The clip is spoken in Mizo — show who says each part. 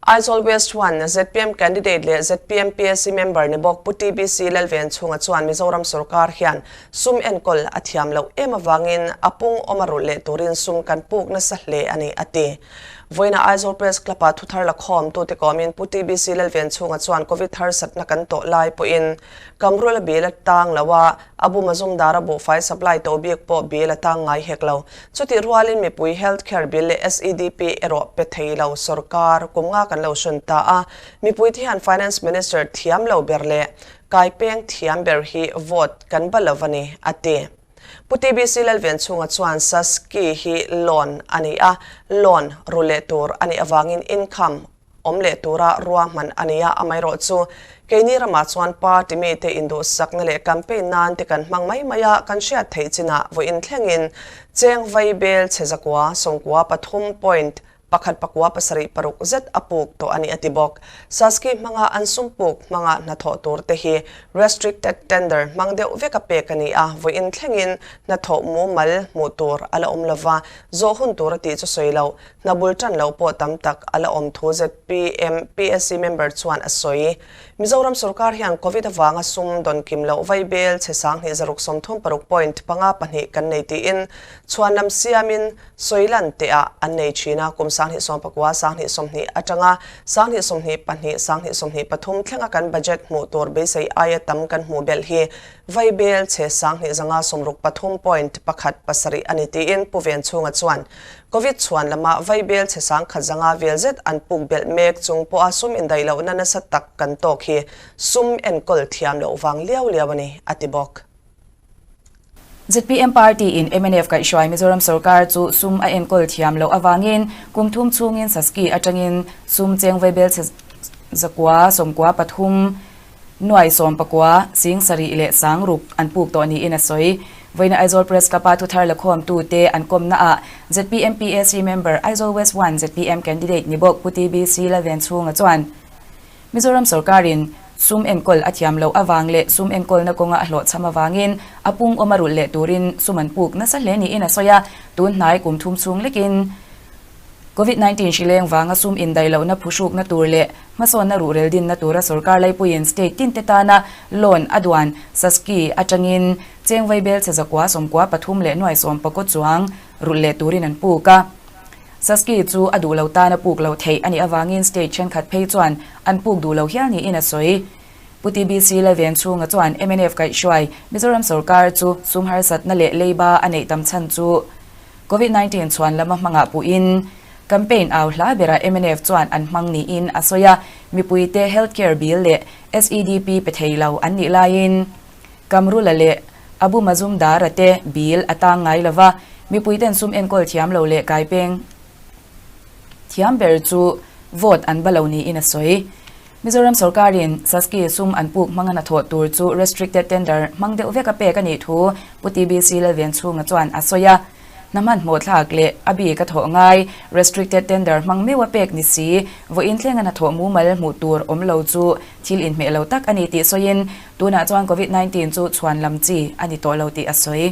Speaker 1: Aizawl West 1 zpm candidate leh zpm PSC member ni bawk Pu TBC Lalvenchhunga chuan Mizoram sorkar hian sum enkawl a thiam loh em avangin a pung awm a rulh leh turin sum kan puk nasa hle a ni, a ti. Vawiina Aizawl Press Club-ah thuthar lakhawm tute kawmin Pu TBC Lalvenchhunga chuan Covid harsatna kan tawh lai pawhin Kamrula bill a tang lo a, Abu Mazumdar-a buhfai supply to bik pawh bill a tang ngai hek lo. Chutih rualin mipui health care bill leh SEDP erawh pe thei lo sorkar kum nga kan lo hrawn ta a, mipui te hian Finance Minister thiam lo ber leh kaipeng thiam ber hi vote kan ba lo a ni, a ti. Pu TBC Lalvenchhunga chuan Saski hi loan a ni a, loan ru leh tur a nih avangin income awm leh tura ruahman a ni a, amaherawhchu keini ramah chuan party mite induhsakna leh campaign nan te kan hmang mai mai a, kan hriat theih chinah vawiin thlengin cheng vai bel chhe zakua sawmkua pathum point pakhat pakua pasarih paruk zet a puk tawh a ni a ti bawk. Saski hmanga an sum puk hmanga hnathawh tur te hi restricted tender hmang deuh vek a pek a ni a, vawiin thlengin hnathawh mumal hmuh tur a la awm lova, zawh hun tur a tih chu sawi loh. Hna bul tan loh pawh tam tak a la awm thu zpm PSC member chuan a sawi. Mizoram sorkar hian Covid avanga sum dawn kim loh vai bel chhe sanghnih zaruk 36 point panga pahnih kan nei tiin chhuanlam siamin sawilan tehah an nei thin a, kum 2019 2020 atanga 2022 2023 thlenga kan budget hmuh tur beisei aia tam kan hmuh belh hi vai bel chhe sanghnih zanga 63 point pakhat pasarih a ni tiin Pu Venchhunga chuan Covid chhuan lama vaibel chhe sang khat zanga vel zet an puk belh mek chung pawha sum indaih lohna nasa tak kan tawk hi sum enkawl thiam loh vang liau liau a ni, a ti bawk.
Speaker 2: Zpm party in mnf kaihhruai Mizoram sorkar chu sum a enkawl thiam loh avangin kum thum chhungin Saski atangin sum cheng vaibel chhe zakua 93 Nuai 19, sing sarih leh sang ruk an puk tawh niin a sawi. Vawiina Aizawl Press Club-a thuthar lakhawmtute an kawmnaah zpm PAC member Aizawl West 1 zpm candidate ni bawk Pu TBC Lalvenchhunga chuan Mizoram sorkarin sum enkawl a thiam loh avang leh sum enkawlna kawnga a hlawhchham avangin a pung awm a rulh leh turin sum an puk nasa hle niin a sawi a, tun hnai kum thum chhung lekin Covid 19 hrileng vanga sum indaih lohna phuhrukna tur leh hmasawnna ruhrel dinna tura sorkar laipuiin state tinte tana loan a duan Saski atangin cheng vaibel chhe zakua 93 leh nuai 19 chuang rulh leh turin an puk a. Saski chu a duh lo tana puk loh theih a nih avangin state thenkhat phei chuan an puk duh lo hial niin a sawi. Pu TBC Lalvenchhunga chuan mnf kaihhruai Mizoram sorkar chu sum harsatna leh leiba a neih tam chhan chu Covid 19 chhuan lama hmangah puhin campaign au hla berah mnf chuan an hmang niin a sawi a, mipuite health care bill leh SEDP pe thei lo an nih laiin Kamrula leh Abu Mazumdar-a te bill a tang ngai lo va, mipuiten sum enkawl thiam lo leh kaipeng thiam ber chu vote an ba lo niin a sawi. Mizoram sorkarin Saski sum an puk hmanga hnathawh tur chu restricted tender hmang deuh vek a pek a nih thu Pu TBC Lalvenchhunga chuan a sawi a. Hna hmanhmawh thlak leh a bik a thawh ngai restricted tender hmang meuh a pek ni si, vawiin thlenga hnathawh mumal hmuh tur awm lo chu thil inhmeh lo tak a ni tih sawiin tunah chuan Covid 19 chu chhuan lam chi a ni tawh lo tih a sawi.